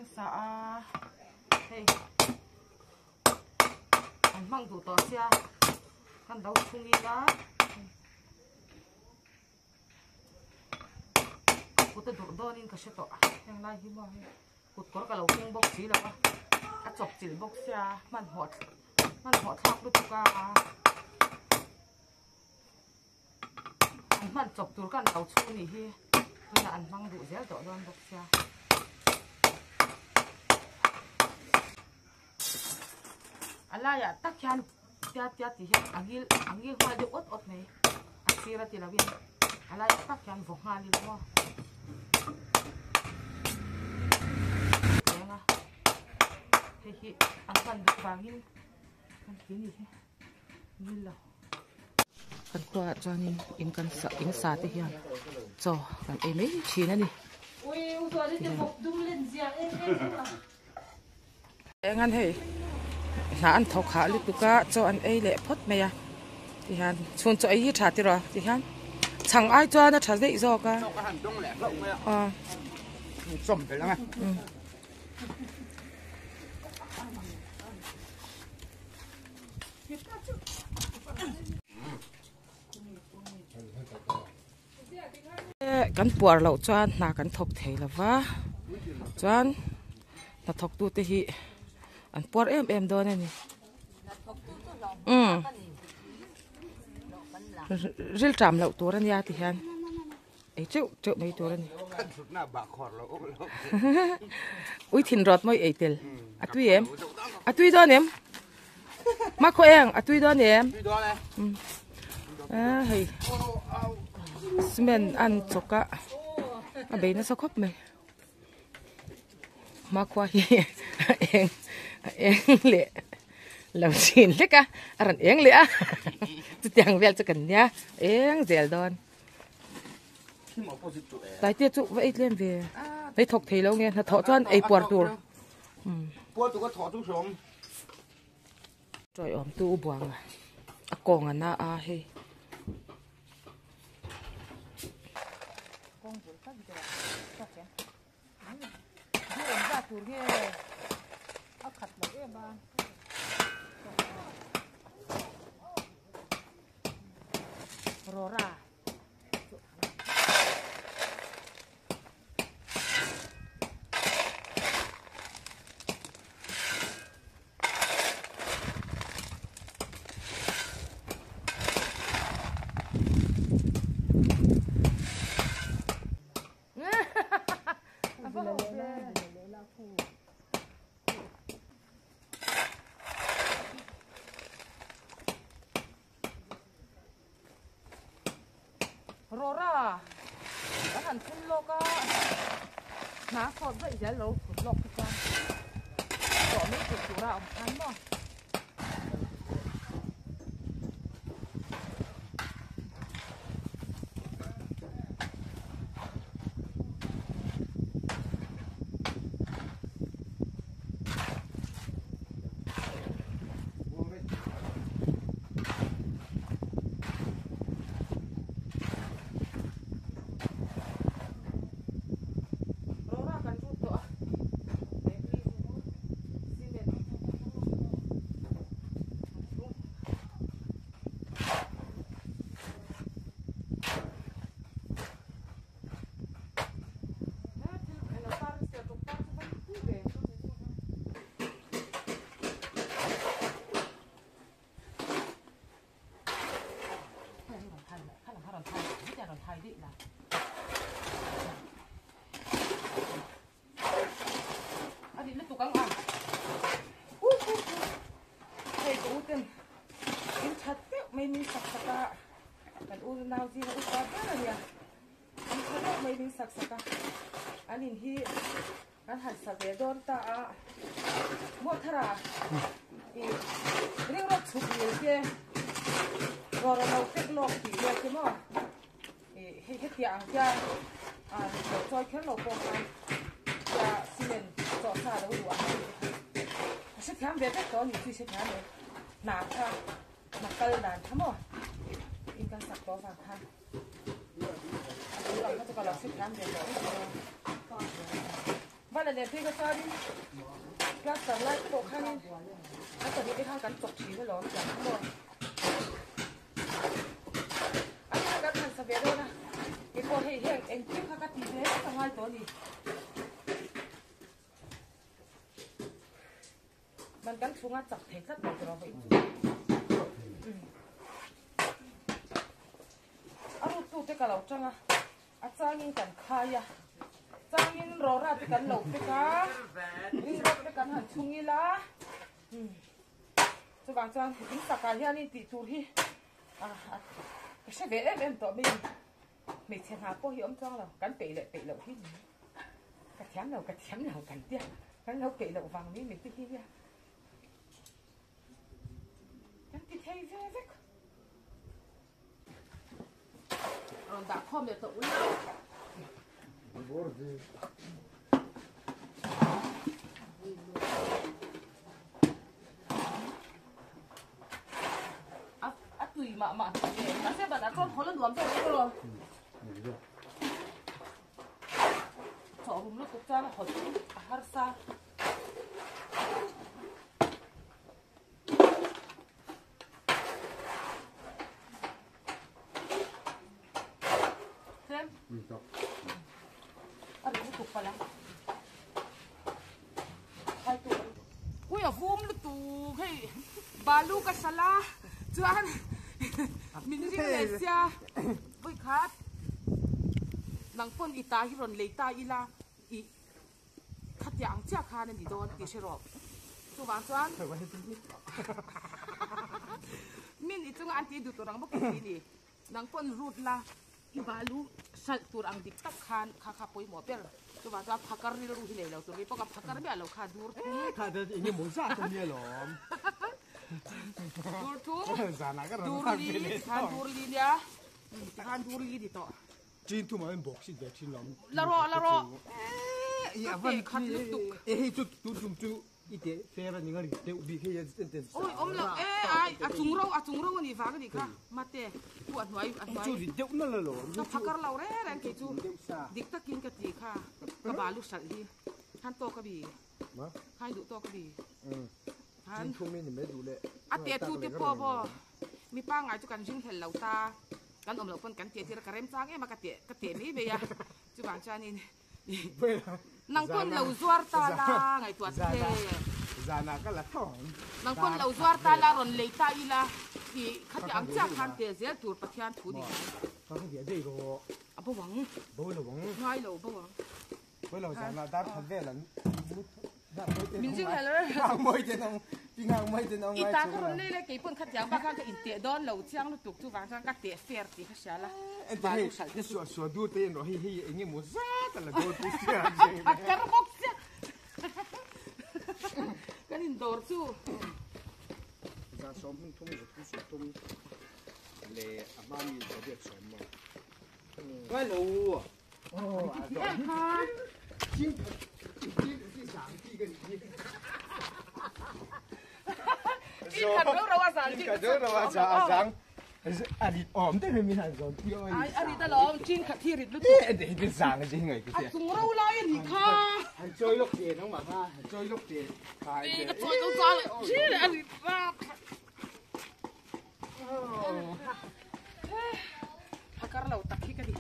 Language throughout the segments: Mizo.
kan sa a hei an hmang duh tawh sia kan lo chhung ila kut a durh dawnin ka hre tawh heng lai hi maw hei kut kawr ka lo keng bawk si lo a a chawp chilh bawk sia hmanhmawh hmanhmawh thlak lutuk a. An hman chawp tur kan lo chhung nih hi tunah an hmang duh zel tawh dawn bawk sia. A laiah tak hian tia tia tih hian a ngil a ngil nghal deuh awt awt mai a sir a ti lovin a laiah tak hian vaw nghal ila maw. Lenga hei hi an hman duh vangin kan ti nih hi. Kan khuaah chuanin in kan sa in sa te hian chaw kan ei mai thin a ni. Eng an hei hna an thawk hah lutuk a chaw an ei leh phawt mai a tihian chhun chaw ei hi tha tiraw tihian chhang ai chuan a tha daih zawk a. Kan puar loh chuan hna kan thawk thei lo va chuan hnathawk tute hi an puar em em dawn a ni umm rilṭam loh tur a nia ti hian. Ei teuh teuh mai tur a ni. Ui thin rawt mawi ei tel. A tui em? A tui dawn em? Ma khaw eng a tui dawn em? A hei cement an chawk a a bei nasa khawp mai. Ma khua hi a eng a eng leh lo thin hlek a a rawn eng leh a chutiang vel chu kan nia eng zel dawn. Taitea chu va ei tlem ve ei thawk thei lo nge hnathawh chuan ei puar tur tawi awm tu u buang a a kawng a na a hei Rora. Rora kan han phun lawk a hna sawt daih zel lo phun lawk te chuan tawh mai theih tur a awm khan maw. Rora kan rut tawh a cement Kan unau zinga upa ber a nia. An tha deuh mai ding sak sak a, an in hi kan han sa ve dawn ta a, maw thara ih ring rawt chhuk ngil te rawra lo tek lawk tih vel te maw ih hei hetiang ang hian a lo chawi kher lo pawh khan tia cement chawh sa lo luh ang tih te kha a hrethiam ve vek tawh a ni chu i hrethiam em hna kha hna kal dan kha maw in kan sak tawh vang khan. Bala leh phei kha chuanin plaster lai pawh khanin a pahnih te khan kan chawk thin alawm tih ang maw. A kha kan han sa ve dawn a, keipawh hei heng engkim kha ka ti ve vek a ngai tawh a ni. Man kan chhunga chak thei tlat lo tur a vawiin chu. A rut tu te ka lo tang a, a changin kan khai a, changin rawra te kan lo pek a, ringrawt te kan han chhung ila. Chuvang chuan in takah hianin tih tur hi ka hre ve em em tawh mai a ni. Hmeichhe hna pawh hi awm chuang lo, kan peih leh peih loh hi ni. Ka thiam lo, ka thiam lo kan tia, kan lo peih loh vang mai mai te hi nia. Kan ti thei ve vek. Rawn dah khawm leh tawh ula. A tui mah mah hneh ve. Mahse banah chuan hawl a nuam deuh ang emaw. Chawh rum lutuk chuan a hawl a harsa. Tlem. A ri lutuk palh ang. Ui a vum lutuk hei balu ka hralh a chuan min ring leh sia vawi khat nang pawn i ta hi rawn lei ta ila i khatiang ang chiah khan a ni dawn tih hre rawh chuvang chuan min i chunga an tih duh tur ang bawk i ni. Nang pawn rut la, i balu hralh tur ang dik tak khan kha kha pawimawh ber. Chuvang chuan phakar rilru hi nei lo tur mi pawh ka phakar miah lo kha dur thum. Eh kha te eng emaw zat a nia lawm. Dur thum, dur li, tikhan dur li nia, tikhan dur li ni tawh. Chin thum ah hian bawk sit ve thin lawm. La rawh, la rawh. Ka teh khat lutuk. Eh hei chu tun tum chu I teh fer a ni nga ri deuh bik hei a ten sa. Oi awm lo e ai a chung ro a chung ro a nih vang a nih kha mate pu a hnuai a hnuai chu ri deuh nalh a lo ka phakar lo reng reng kei chu dik takin ka ti kha ka balu hralh hi khan tawk a bi khain duh tawk a bi khan a teh tu te pawh maw mi pangngai chu kan ring hlel lo ta kan awm loh pawn kan teh tir a ka remchang em a ka teh ka teh mai mai a chuvang chuanin Nang pawn lo zuar ta la ngaihtuah che. Nang pawn lo zuar ta la rawn lei ta ila i khati ang chiah khan tel zel tur Pathian thu ni ngai. A bo ang. Ngai lo bo ang. Min zing hel reng. I ta ka rawn lei le kei pawn khatiang bak khan ka inteh dawn lo chiang lutuk chuvang chuan ka teh fair tih ka hria la. Ente hei i suah suah dur te erawh hei hei eng emaw zat a la dawn tih sia A kar bawk sia. Kan indawr chu. Zan sawm hmun thum za thum sawm thum leh a hma mi za biak sawm maw. Ngai lo. Phakar lo tak hi ka ni.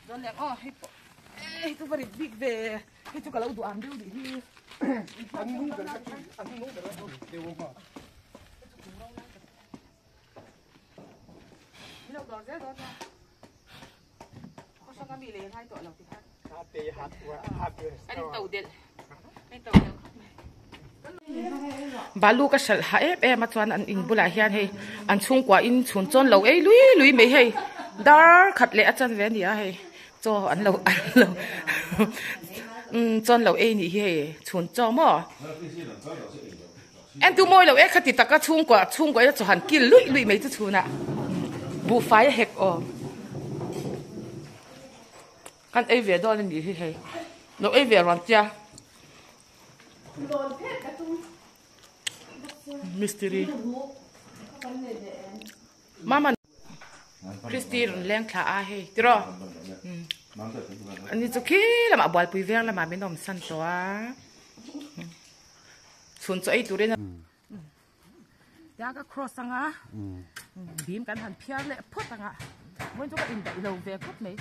Dawn leh aw hei pawh hei chu va rit bik ve hei chu ka lo duh ang deuh nih hi. An nung ber ka an nung ber a deuh ang a. Min lo dawr zel dawn nia. Khaw hrang a mi lei ngai tawh lo ti khan. Kan in to delh. Kan in to delh khawp mai. Balu ka hralh hah em em a chuan an in bulah hian hei an chhungkua in chhun chawn lo ei lui lui mai hei dar khat leh a chan ve a ni a hei chaw an lo an lo umm chawn lo ei nih hi hei chhun chaw maw entu mawi lo e khati taka chhungkua chhungkua ila chaw han kil luih luih mai chu chhunah buhfai a hek aw kan ei ve dawn a nih hi hei lo ei ve ruan tia. Mistiri. Mama. Christy rawn leng thla a hei tiraw ani chu khi lamah bualpui veng lamah min awm san tawh a chhun chaw ei turin tia ka cross anga bim kan han phiar leh phawt anga vawiin chu ka indaih lo ve khawp mai.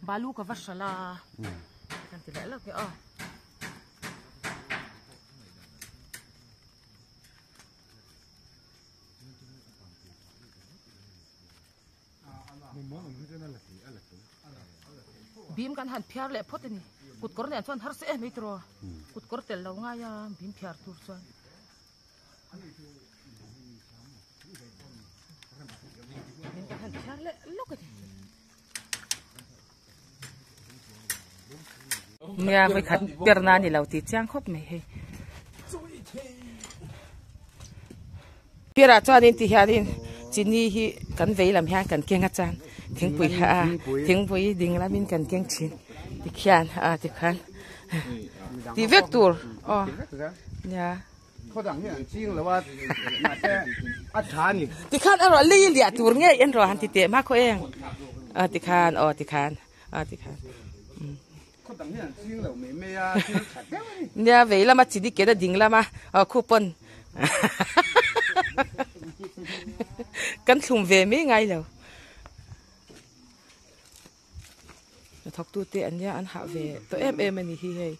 Balu ka va hralh a kan ti leh lawk e aw. Bim kan han phiar leh phawt a ni kut kawr nen chuan harsa em mai tiraw kut kawr tel lo ngai a bim phiar tur chuan. Min kan han phiar leh lawk a ni. Nia voi khat per na ni lo ti chiang khawp mai hei. Piarah chuanin ti hianin chini hi kan vei lam hian kan keng a chuan thingpui kha a thingpui ding lamin kan keng thin tikhian a tikhan tih vek tur aw nia. Khawdang hi an ching lo a mahse a tha a ni. Tikhan erawh lei liah tur ngei en rawh han ti teh hma khaw eng a tikhan aw tikhan a tikhan. Khawdang hi an ching lo mai mai a thil tha deuh a ni. Nia vei lama chini ken a ding lama aw khu pawn kan thlum ve mai ngai lo. Hnathawk tute an nia an hah ve tawh em em a ni hi hei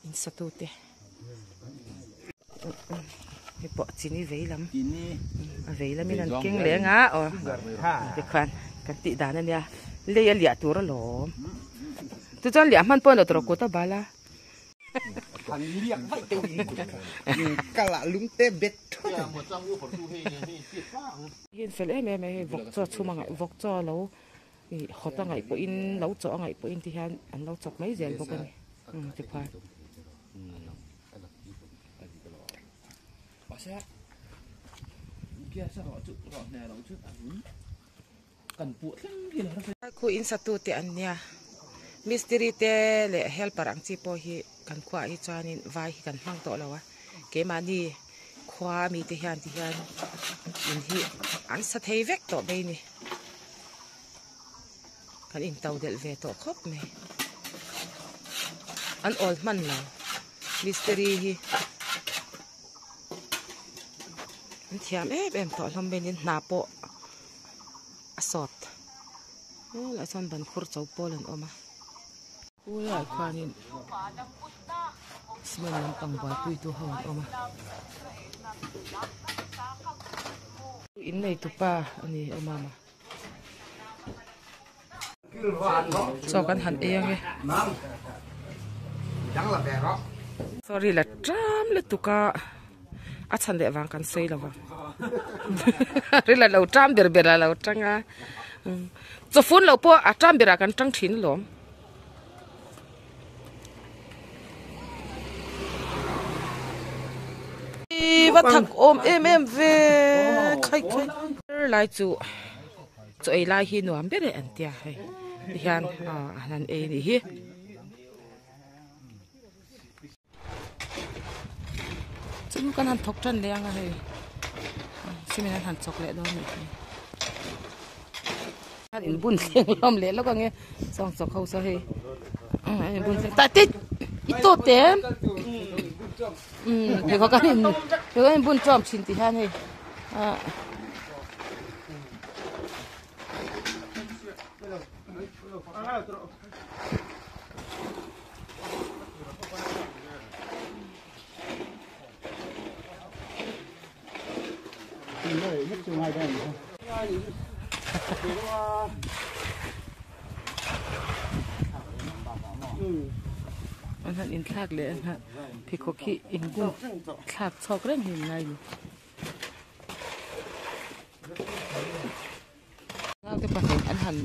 in sa tute hei pawh chini vei lam a vei lamin an keng leng a aw tikhuan kan tih dan a nia lei a liah tur alawm chu chuan liah hman pawh a ni lo tawh kut a bal a. Han liak vaih deuh in kal ah lungte bet thut a. Hi an fel em em a hei vawk chaw chhum a ngaih vawk chaw lo Ih hawt a ngaih pawhin lo chawh a ngaih pawhin ti hian an lo chawp mai zel bawk a ni umm tikhuan. Khu in satu te an nia mistiri te leh helper ang chi pawh hi kan khuaah hi chuanin vai hi kan hmang tawh lo a keimahni khua ami te hian ti hian in hi an sa thei vek tawh mai a ni. Kan in to delh ve tawh khawp mai. An awl hman lo mistiri hi an thiam em em tawh hlawm mai a ni hna pawh a sawt helaiah chuan ban khur cho pawl an awm a khulaiah khuanin cement lampang buaipui tu ho an awm a in nei tupa a ni awm a. Chaw kan han ei ange. Sorry la ṭam lutuk a, a chhan leh vang kan sawi lo vang. Ril a lo ṭam ber ber a lo ṭang a. Chawfun loh pawh a ṭam berah kan ṭang ṭhin alawm. Va thak awm em em ve khai khai lai chu chaw ei lai hi nuam ber e an tia hei tihian ah an ei anih hi. Chu kan han thawk tan leh ang a hei cement an han chawk leh dawn anih hi an inbun thleng hlawm leh lawk ang e sawng chawk ho saw hei an inbun thleng tah te i tawt em umm pheikhawk an in pheikhawk an inbun tawm thin tih hian hei ah. An han inthlak leh a pheikhawk hi inbun thlak chhuak reng hi an ngai a ni. Naute pahnih an han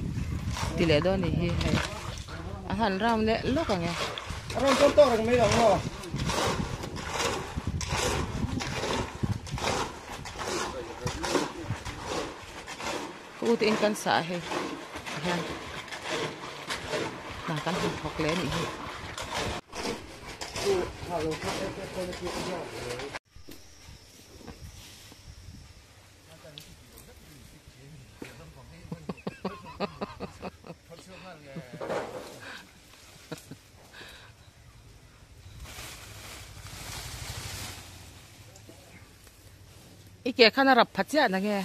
ti leh dawn a nih hi hei an han round leh lawk ang e. A rawn tawn tawk reng mai lo maw? U te in kan sa a hei tihian hna kan han thawk leh a nih hi. I ke khan a rap pha chiah na nge?